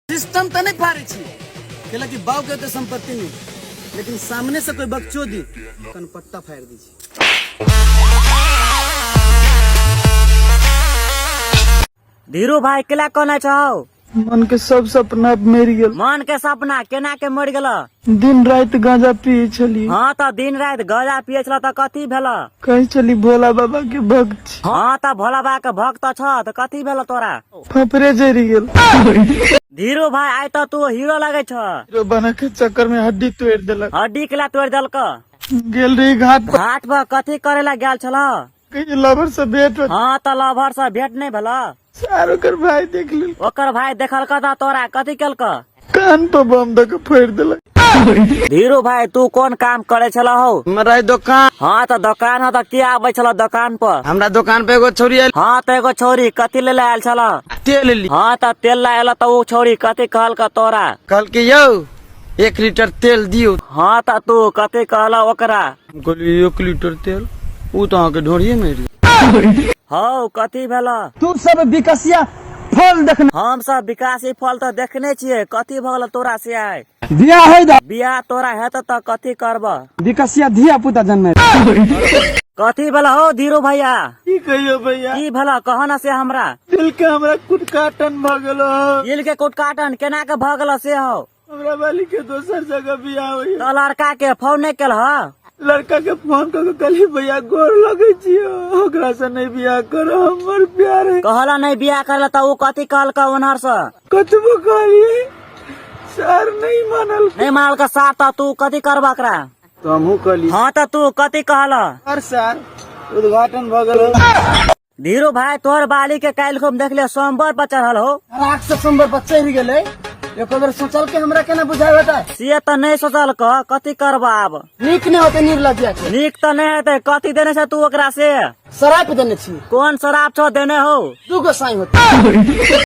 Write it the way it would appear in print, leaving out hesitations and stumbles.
System तऽ नहि फाड़ै छी, कैला कि बाप के ओते संपत्ति नहीं, लेकिन सामने से कोई बकचोदी कनपट्टा फाड़ दी छी। धीरू भाई केला कोना छौ? मन के सब सपना मरि गेल। मन के सपना केना के मरि गेल? दिन राति गांजा पिए छली। हाँ तऽ दिन राति गांजा पिए छल तऽ कथी भेल? कहै छली भोला बाबा के भक्त छी। हाँ तऽ भोला बाबा के भक्त छ तऽ कथी भेल तोरा? फफरे जरि गेल। धीरू भाई आइ तऽ तू हीरो लगै छ। हीरो बना के चक्कर में हड्डी तोड़ देलक। हड्डी केला तोड़ देलक? गेल रही घाट पर। घाट पर कथी करे ला गेल छल? कहीं लवर से भेंट हो। हाँ तऽ लवर से भेंट नहीं भेल? सर ओकर भाई देख लेल। ओकर भाई देखलक तऽ तोरा कथी केलक? कान पर बम दऽ के फोड़ि देलक। धीरू भाई तू कोन काम करे छल हौ? हमरा दुकान। हाँ तऽ दुकान है तऽ के आबै छल दुकान पर? हमरा दुकान पे एगो छौरी आयल। हाँ तऽ एगो छौरी कथी ले आयल छल? तेल ली। हाँ तऽ तेल ला आयल तऽ उ छौरी कथी कहलक तोरा? कहलकै यौ 1 लीटर तेल दियौ। हाँ तऽ तू कथी कहल ओकरा? हम कहलियै 1 लीटर तेल उ तऽ अहाँके ढोरिये मारि। हौ कथी भेल? तू सब विकसिया फल देखने। हम सब विकासी फल तऽ देखने छियै, कथी भऽ गेल तोरा से आइ? बियाह होय दा। बियाह तोरा हेतौ तऽ कथी करब? विकसिया धिया पुता जन्मे। कथी भेल हौ धीरू भैया? की कहियो भैया? की भेल कह न से हमरा। दिल के हमरा कुटकाटन भऽ गेलो। दिल के कुटकाटन केना के भऽ गेल से हौ? हमरा वाली के दोसर जगह बियाह होइया। तऽ लड़का के फोन नहीं केल ह? लड़का के फोन कऽ के कहली भैया गोर लगै छियो, ओकरा से नहीं बियाह करो, हमर प्यार है। कहला नहीं बियाह करला तऽ उ कथी कहलक ओनहर से? कतबो कहलिए सर नहीं मानल। नहीं मानल का साथ तऽ तू कथी करबा एकरा? तो हमहूँ कहली। हाँ तऽ तू कथी कहल? सर सर उद्घाटन भऽ गेल। धीरू भाई तोहर बाली के काल्हि खूब देखले सोमवार पर चढ़ल हो। राख से सोमवार पर चढ़ि गेलै, एको बेर सोचल के हमरा केना बुझाइ होतै? से तऽ नहीं सोचल क, कथी करबा आब? नीक नहि होतै निर्लज्जा के। नीक तऽ नहीं हेतै, कथी देने छै तू ओकरा से? शराब देने छी। कोन शराब छौ देने हो? 2 गो साई होतै।